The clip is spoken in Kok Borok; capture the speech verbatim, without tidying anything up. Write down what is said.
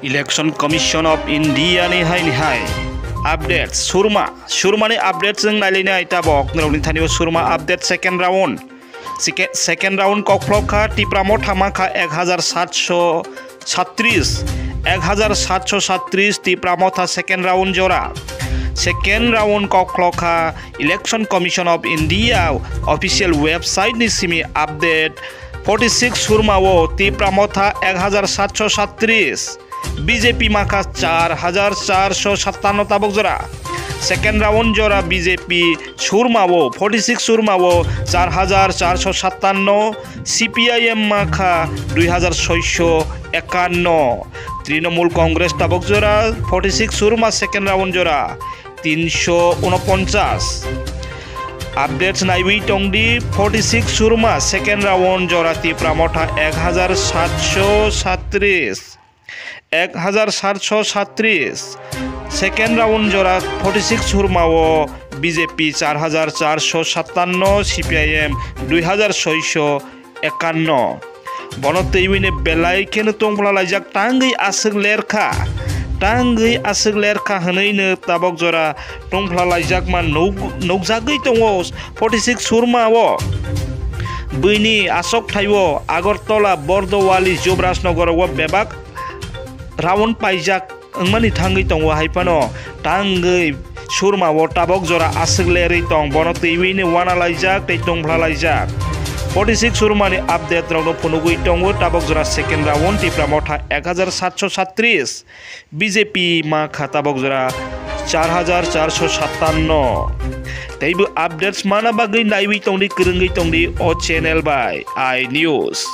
Election Commission of India ni hai ni hai update surma, surmani update jwng nailainai tabok norokni thani o surma update second round. Sike-, second round kokphlok kha Tipra Motha mankha ek hajar satsho sattris, ek hajar satsho sattris Tipra Motha second round jora. Second round kokphlok kha Election Commission of India official website ni simi update forty six surma o Tipra Motha ek hajar satsho sattris, B J P mankha char hajar charsho sattanno tabok jora. Second round jora B J P surma o forty six surma o char hajar charsho sattanno, C P I M mankha dui hajar soisho ekanno. Trinamool Congress tabok jora forty six surma second round jora tinsho unoponchas. Updates naiwi tongdi, forty six surma second round jora Tipra Motha ek hajar satsho sattris, ek hajar satsho sattris. Second round jora forty six surma o B J P char hajar charsho sattanno, C P I M dui hajar soisho ekanno. Bono twiwini belai kheno tongphla laijak tangwi aswk lerkha, tangwi aswk lerkha hwnwi no tabok jora tongphla laijakma nuk-, nukjagwi tongo forty six surma o. Buini aswk thaibo Agartala, Bordowali, Jubrajnagar o bebak round paijak wngmani thangwi tongo, hai phano tangwi surma o tabok jora aswk lerwi tong, bono twiwi ni wana laijak tei tongphla laijak. Forty six surma ni update rok no phunugwi tongo, tabok jora second round Tipra Motha ek hajar satsho sattris, B J P mankha tabok jora char hajar charsho sattanno. Teibo updates mana bagwi naiwi tongdi, kwrwngwi tongdi o channel bai i news.